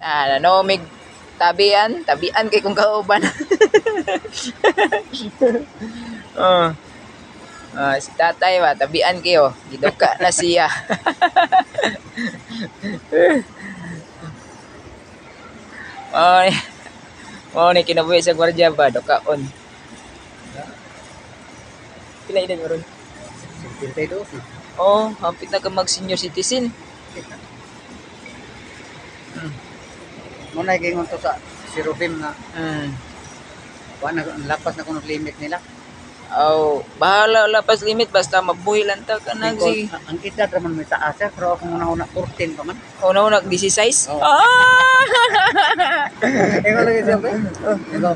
Ah, nanomig tabian, tabian kay kung kauban. Oh. Ah, si tatay ba, tabian kayo. Giduka na siya. Ay. Oh, ni kinabuhi sa gwardiya ba, dukaon. Pila edad mo ron? 72 na. Oh, hapit na ka mag senior citizen. Muna gingon to sa si Rubim nga wa na lapas na kuno limit nila. Oh, bahala lapas limit basta mabuhi lang ta kanang Because, si ang edad ra man may taas sir, pero akong una-una 14 pa man. Una una 16. Oo. Ah! Ikaw lagi siya ba? Ikaw.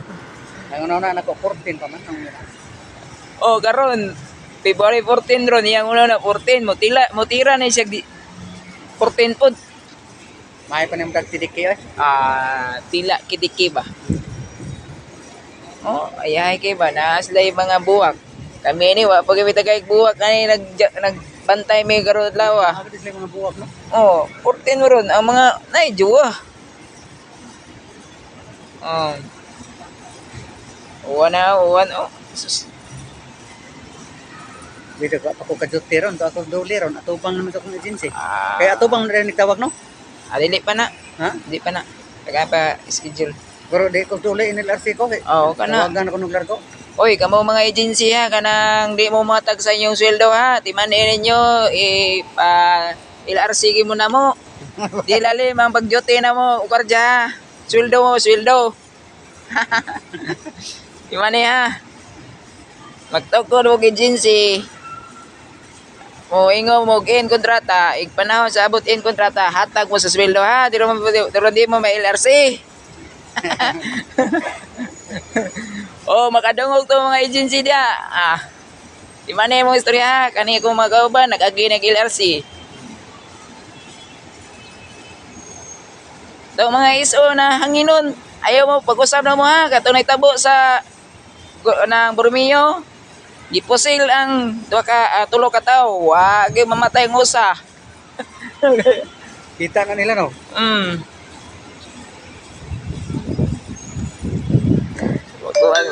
Ang una-una nako 14 pa man ang una. Oh, karon February 14 ron iyang una na 14 motila motira na siya 14 pod. May pa niyang dagtidiki oy. Ah, tila kidiki ba? Oh, ayahay kay ba na sila yung mga buwak. Kami ni wa pag tagay buwak ani nagbantay mi karon adlaw. Ako di sila mga buwak no. Oh, 14 mo ron ang mga nay juwa. Oh. Uwan na, uwan. Oh, sus. Dito ka ako kajuti ron, to ako duli ron, atubang naman sa akong agency. Ah, Kaya atubang na rin nagtawag no? Ah, dili pa na. Ha? Di pa na. Taga pa schedule. Pero di ko duli NLRC ko kay. Oo, kana. Tawagan ako ng largo. Oy, kamo mga agency ha, kanang di mo matag sa inyong sweldo ha. Timanin ninyo i pa LRC mo na mo. Di lalim ang pag-duty na mo, ukardya ha. Sweldo mo, sweldo. Timani ha. Magtukod og agency. Mo ingo mo in kontrata, igpanahon sa abot in kontrata, hatag mo sa sweldo ha. Di mo di mo ma LRC. Oh, makadungog to mga agency dia. Ah. Di man na imong istorya ha, kani akong mga kauban nag-agi nag LRC. To mga ISO na hanginon, ayaw mo pag-usab na mo ha, kato tabo sa ng Bormio. Gipusil ang duha ka tulo ka tawo, wa gyud mamatay ang usa. Kita na nila no.